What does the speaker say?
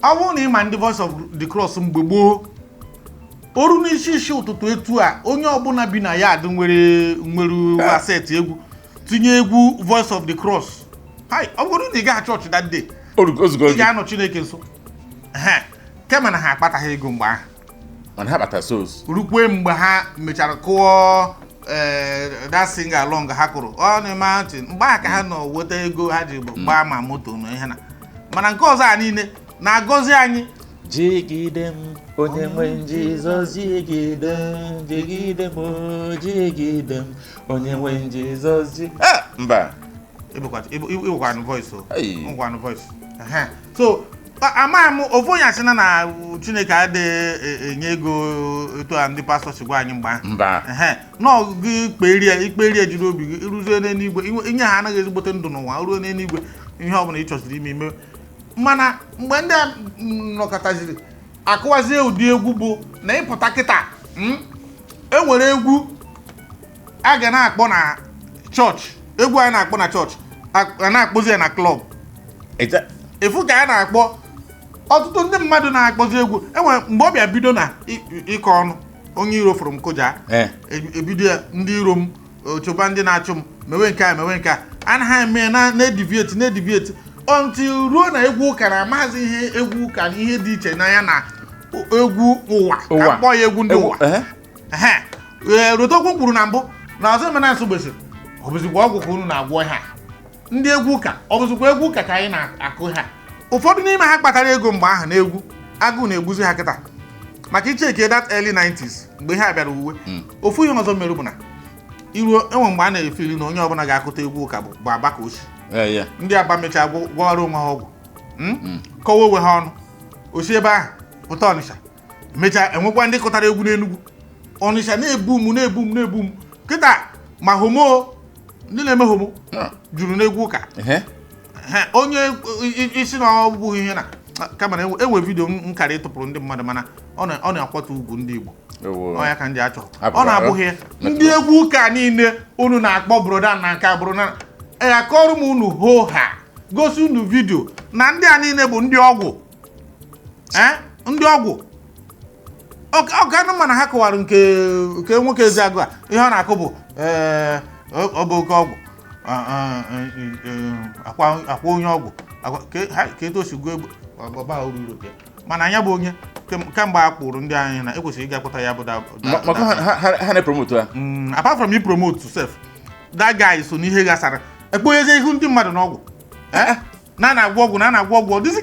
Ọ bụrụ na ị ma ndị Voice of the Cross mgbe gboo, oru n'isi isi ụtụtụ etu a, onye ọbụla bi na yard nwere cassette egwu, tinye egwu Voice of the Cross. Hai, ọ bụrụ na ị gaghị chọọchị that day, ozugbo ị gị ga-anọ Chineke nso. Ehe. Kema na ha akpataghị ego mgbe ahụ, mana ha kpata souls. Rukwe mgbe ha mechara kụọ ee that sing along ha kụrụ ọ na mountain, mgbe ahụ ka ha nọ weta ego ha ji gbaa ma moto na ihe na. Mana nke ọzọ a niile na-agọzi anyị. Jigide m, onye nwe m Jizọs, jigide m, jigide m o, jigide m, onye nwe m Jizọs, ji. Ah, mba. Ịbụkwanụ voice o. Ei. Ngwanụ voice. Ehe. So amaghị m ofu onye asịna na Chineke adịghị enye ego etu a ndị pastọ si gwa anyị mgbe ahụ. Mba. Ehe, nọọ gị kperie ikperie jiri obi gị ịrụzie n'eluigwe, inye ha anaghị ezigbote ndụ n'ụwa ruo n'eluigwe, ihe ọbụla ị chọsiri ime ime. Mana mgbe ndị a nọkọtaziri akụwazie ụdị egwu bụ na ịpụta kịta, e nwere egwu a ga na-akpọ na chọọchị, egwu a na-akpọ na chọọchị, a na-akpọzi ya na club. Efu ka a na-akpọ ọtụtụ ndị mmadụ na-akpọzi egwu. Enwere mgbe ọ bịa bido na ịkọ ọnụ onye iro fụrụ m kụja. Ebido ya, ndị iro m chụba ndị na-achụ m, mewe nke a, mewe nke a, anaghị eme na na-edeviate na-edeviate until ruo na egwu ụka na amaghịzi ihe egwu ụka na ihe dị iche na ya na egwu ụwa ka Ụwa. kpọọ ya egwu ndị ụwa. Ehe. Ee, Rotokwu kwuru na mbụ na ọzọ emena nsọ gbesịrị, ọ bụzikwa ọgwụ ka unu na-agwọ ihe a? Ndị egwu ụka, ọ bụzikwa egwu ụka ka anyị na-akụ ha? Ụfọdụ n'ime ha kpatara ego mgbe ahụ na egwu agụụ na-egbuzi ha kịta, maka icheke that early 90s mgbe ihe a bịara uwe. Ofu ihe ọzọ mere bụ na iruo enwe mgbe a na-efili na onye ọbụla ga-akụta egwu ụka bụ Aba ka osi. Ndị Aba mechaa gwọwara onwe ha ọgwụ, Kọwa onwe ha ọnụ, osi ebe ahụ pụta Ọnịsha, mechaa enwekwa ndị kụtara egwu n'Enugwu. Ọnịsha na-ebu m, na-ebu m, na-ebu m kịta, ma homo, ndị na-eme homo juru n'egwu ụka. Ehe, onye isi na ọ bụghị ihe na kama na enwe video m kara ịtụpụrụ ndị mmadụ, mana ọ na-akwatu ugwu ndị Igbo. Ewo. Ọ ya ka ndị achọ. Hapụ. Ọ na-abụghị ya. Ndị egwu ụka niile unu na-akpọ brother na nke bụrụ na akọrọ m unu hoo ha, gosi unu video na ndị a niile bụ ndị ọgwụ. Ee, ndị ọgwụ ọkanụ, mana ha kọwara nke nwoke Eziagụ a, ihe ọ na-akụ bụ ee, ọ bụ oke ọgwụ. Akwa onye ọgwụ ka etu o si gụọ egbe ọba uru uru mana anya bụ onye kemgbe a kpụrụ ndị anyị na ekwesịrị ịga kpụta ya bụ Maka ha na-epromote ha. Apart from i promote sef, that guy so n'ihe ghasara ekponyezi ihu ndị mmadụ n'ọgwụ. Eh? Na na-agwọ ọgwụ, na na-agwọ ọgwụ, ọ dịzị.